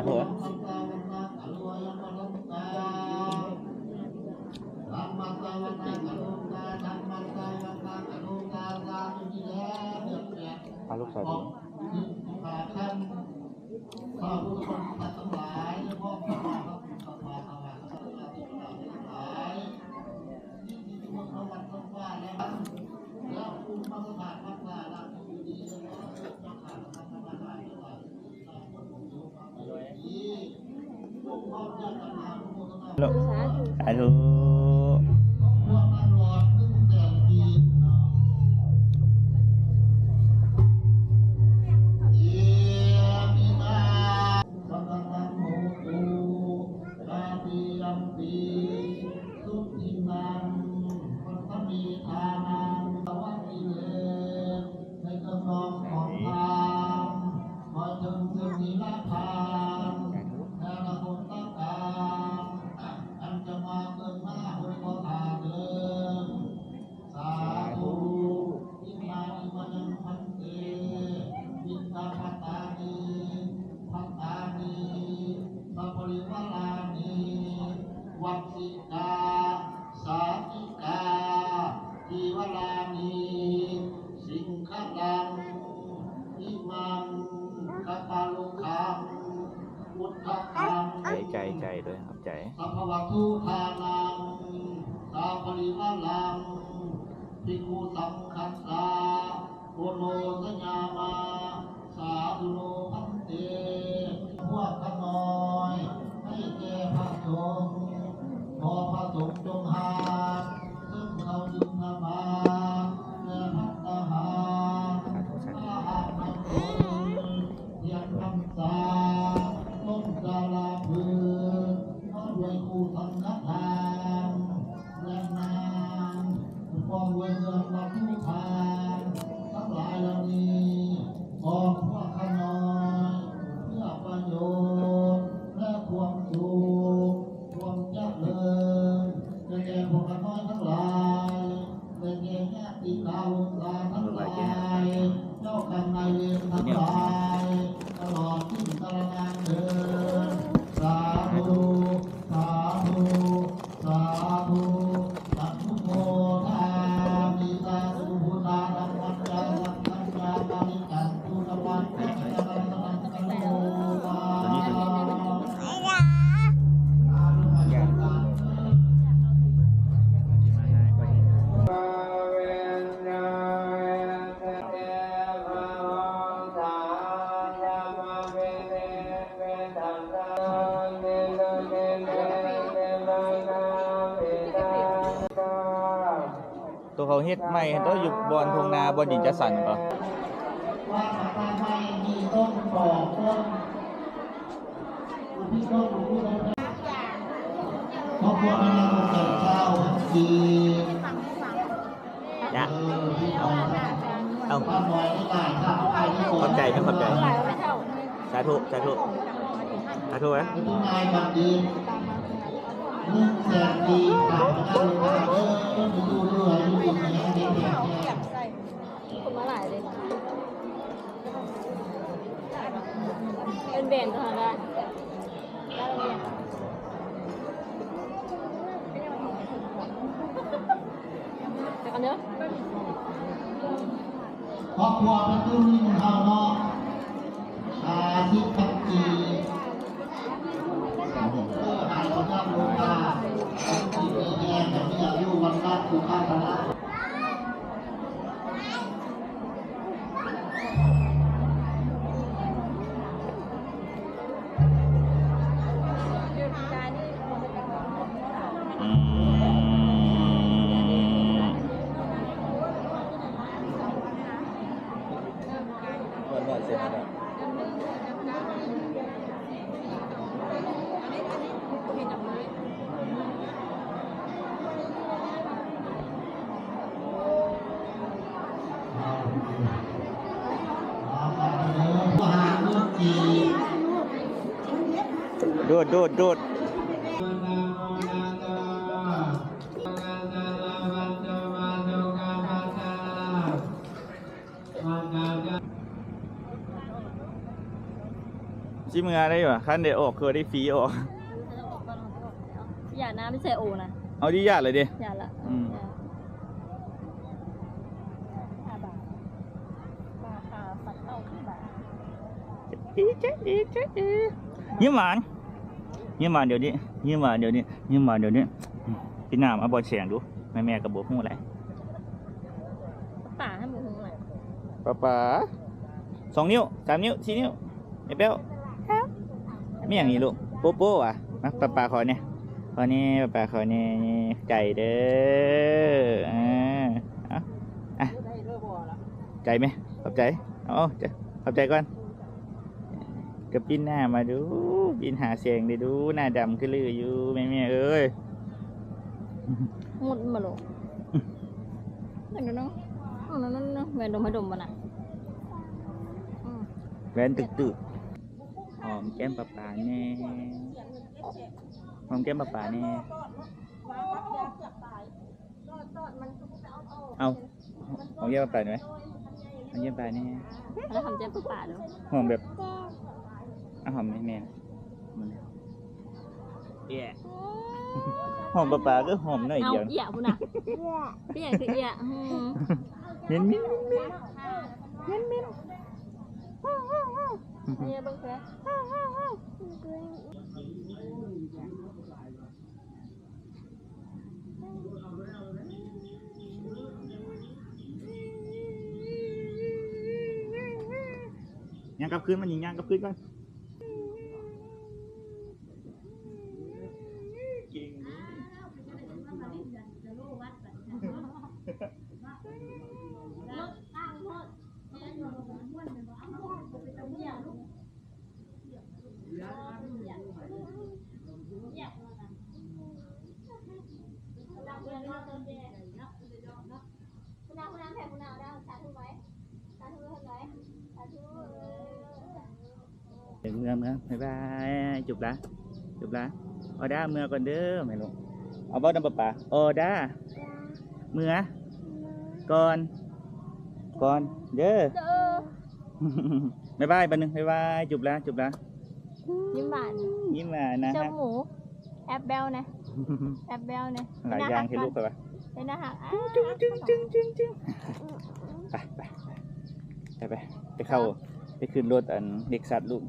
ບໍ່? ອາ ລູກຊາຍເພິ່ນ ສາທຸ ສາທຸ. ສະດະນັງໂຫຕຸ ຕະຕິຍຳປີ ສຸທິນັງ ປັດຖະເມທານັງ ສະວະຕິເລ ໃນເຄື່ອງນອນຂອງທ່ານ ຂໍເຊີນເຊີນນີລະທ່ານ ແຕ່ລະຄົນຕະການ ອັນຈະມາເກີດມາຄົນກໍທ່າເດີ. ສາທຸ. ອິມານິມະຍັງພັນເຕ ປິນດາປະຕານິ ພັດຕານິ ສະປະລິວາລານິ ວັດສິກາ ສາຕິກາ ຊີວະລານິ ສິງຄະລັງ ອິມັງ ກະປະລຸຄັງ ພຸດທະຄັງ ໃຈ ໃຈ ໃຈ ດ້ວຍ ຂອບໃຈ. ສັບພະວັດຖຸທານັງ ສາປະລິວາລັງ ພິກຂຸສັງຄັດສາ ໂອໂນຊະຍາມາ ສາທຸໂນພັນເຕ. ພວກຂ້ານ້ອຍໃຫ້ແກ່ພະສົງ ຂໍພະສົງຈົ່ງຮັບ ເຊິ່ງເຂົ້າບິນທະບາດ ແລະພັດຕາຫານ ຖ້າຫາກໃຫ້ຄົນ ພຽງພັນສາ ຕົ້ນສາລາພຶກ ພ້ອມດ້ວຍຄູ່ສັງຄະທານ ແລະນາງ ພ້ອມດ້ວຍເຄື່ອງວັດຖຸທານ ທັງຫຼາຍເຫຼົ່ານີ້ ຂອງພວກຂ້ານ້ອຍ ເພື່ອປະໂຫຍດ ແລະຄວາມສຸກ ຄວາມຈະເລີນ ແກ່ແກ່ພວກຂ້ານ້ອຍທັງຫຼາຍ ແລະແກ່ຍາດຕິກາວົງສາທັງຫຼາຍ ເຈົ້າກຳນາຍເວນທັງຫຼາຍ ຕະຫຼອດສິ້ນກາລະນານເທີນ. ສາທຸ ສາທຸ ສາທຸ. ປັດຈຸໂພທາມິ ສາທຸ ພຸດທານັງ ປັນຈາສັງ ໂຕເຂົາເຮັດໃໝ່ຫັ້ນ ໂຕຢູ່ບ່ອນທົ່ງນາ ບ່ອນດິນຈະສັນກໍ ຄອບຄົວແມ່ນາງ ເຈົ້າ ເອີ ເອົາ ຂອບໃຈ ຂອບໃຈ. ສາທຸ ສາທຸ ສາທຸເອີຍ. ຄົນມາຫຼາຍເດ້ ເປັນແບນທະນາຄານ ຈັກອັນເດີ. ຄອບຄົວປະຕູລິງເຮົາເນາະ ຫ້າສິບພັນກີບ ເພື່ອໃຫ້ພະເຈົ້າລູກຄ້າ ທີ່ມີແຮງ ແລະ ມີອາຍຸວັນນະສຸຂະພະລະ. ອືມ ດູດ ດູດ ດູດ. ສ ຊິເມືອໄດ້ຫວາ? ຄັນໄດ້ອອກ ຄືໄດ້ຟຣີອອກ. ຢ່ານະ ມັນໃສ່ໂອນະ. ເອົາດິ ຢ້ານເລີຍເດ້. ຢ່າລະ. ອືມ. ຍິ້ມຫວານ ຍິ້ມຫວານດຽວນີ້ ຍິ້ມຫວານດຽວນີ້ ຍິ້ມຫວານດຽວນີ້. ອືມ ປີໜ້າມາບ່ອນແສງດູ ແມ່ໆກໍບໍ່ຮູ້ແຫຼະ. ປາປາ ປາປາ ສອງນິ້ວ ສາມນິ້ວ ສີ່ນິ້ວ ໄອ້ແປ້ວ ແມ່ນຫຍັງນີ້ລູກ? ໂປໂປຫວາ? ມາ ປາປາຂໍແດ່ ຂໍແດ່ ປາປາຂໍແດ່ ໃຈເດີ. ເອີ ເອົາ ອ່ະ ໃຈແມ່ ຂອບໃຈ. ເອົາ ຂອບໃຈກ່ອນ. ກໍປິ່ນໜ້າມາດູ ປິ່ນຫາແສງເດ້ດູ ໜ້າດຳຄືລືຢູ່ ແມ່ໆເອີຍ. ໝົດມາໂລ ເຫັນເນາະ ເອົານັ້ນໆ ແວ່ນດົມໃຫ້ດົມບໍ່ນະ? ອືມ ແວ່ນຕຶກໆ. ຫອມແກ້ມປາປາແດ່ ຫອມແກ້ມປາປາແດ່. ເອົາ ຫອມແກ້ມປາປາໄດ້ໄໝ? ຫອມແກ້ມປານີ້ ແລ້ວຫອມແກ້ມປາປາເດີ ຫອມແບບ ອ່ະ ຫອມແມ່ນ ເອະ ຫອມປາປາຄືຫອມໜ້ອຍດຽວ ເອົາ ເອະພຸ້ນນະ ເປັນຫຍັງຄືເອະ? ອືມ ເໝັນໆ ເໝັນໆ ເໝັນໆ ເອີ ເບິ່ງແທ້. ຍ່າງກັບຄືນ ມານີ້ ຍ່າງກັບຄືນກ່ອນ. ເມືອ ເມືອ ບາຍບາຍ ຈຸບລາ ຈຸບລາ. ອອດາ ເມືອກ່ອນເດີ ແມ່ລູກ. ເອົາ ເວົ້ານຳປາປາ ອອດາ ເມືອ ກ່ອນ ກ່ອນເດີ. ບາຍບາຍ ບາດໜຶ່ງ ບາຍບາຍ ຈຸບລາ ຈຸບລາ. ຍິ້ມຫວານ ຍິ້ມຫວານນະ ເຈົ້າໝູ ແອບແບວແດ່ ແອບແບວແດ່. ຫຼາຍຢ່າງແທ້ລູກຂ້ອຍວ່າ ເປັນໜ້າຮັກ ຈຶ່ງໆ. ໄປ ໄປ ໄປ ໄປ ໄປເຂົ້າ ໄປຂຶ້ນລົດອັນເລັກຊັສລູກ.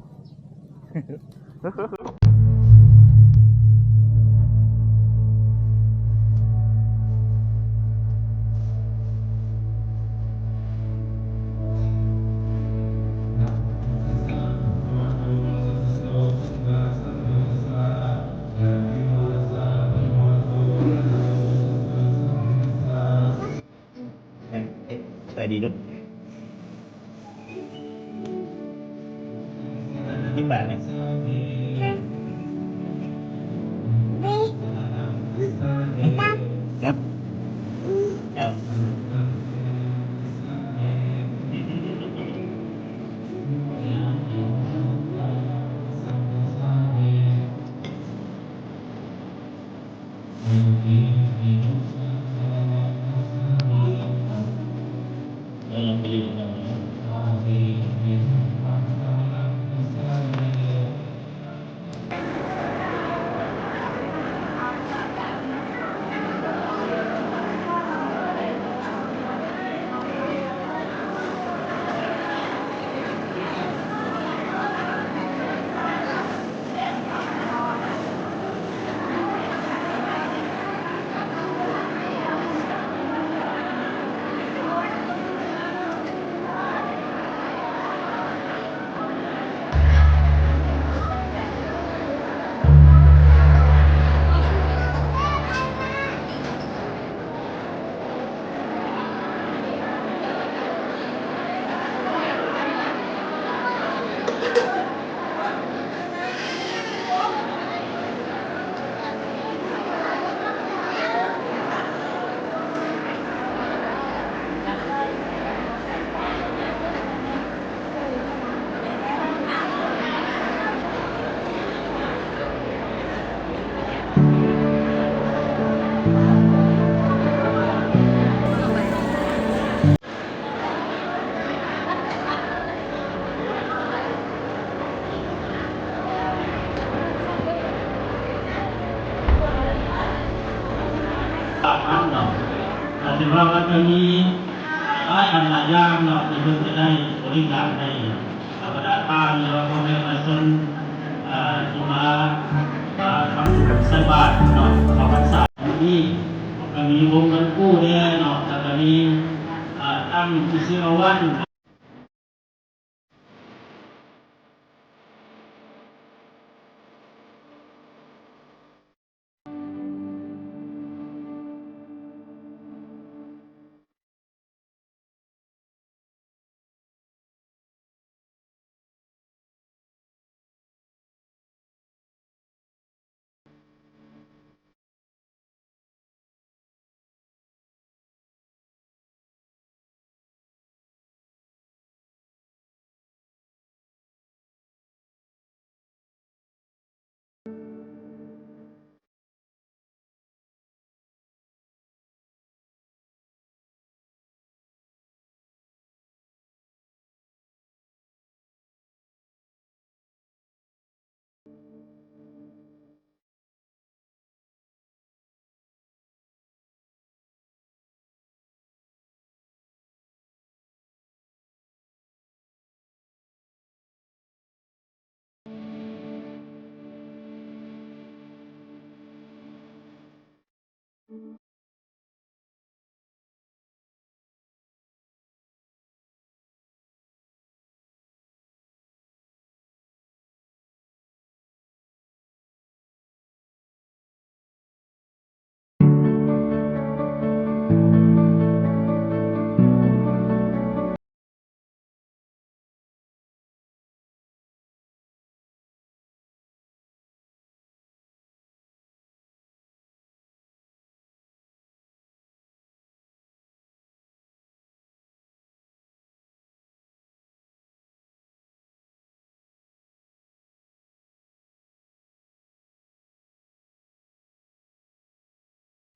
ສະບາຍດີລູກ ກິນບາດນີ້ ແຊບ ແຊບ. ກຳລັງໄປຫຼິ້ນນຳ. ກໍຈະມີຫຼາຍອັນຫຼາຍຢ່າງເນາະ ທີ່ເພິ່ນຈະໄດ້ບໍລິການໃຫ້ກັບບັນດາທ່ານ ຫຼືວ່າພໍ່ແມ່ປະຊາຊົນ ເອີ ທີ່ມາ ເອີ ທຳບຸນໃສ່ບາດເນາະ ເຂົ້າພັນສານີ້ ກໍມີວົງເງິນກູ້ແດ່ເນາະ ແລ້ວກໍມີ ເອີ ຕັ້ງທີ່ຊື່ເອົາວັນ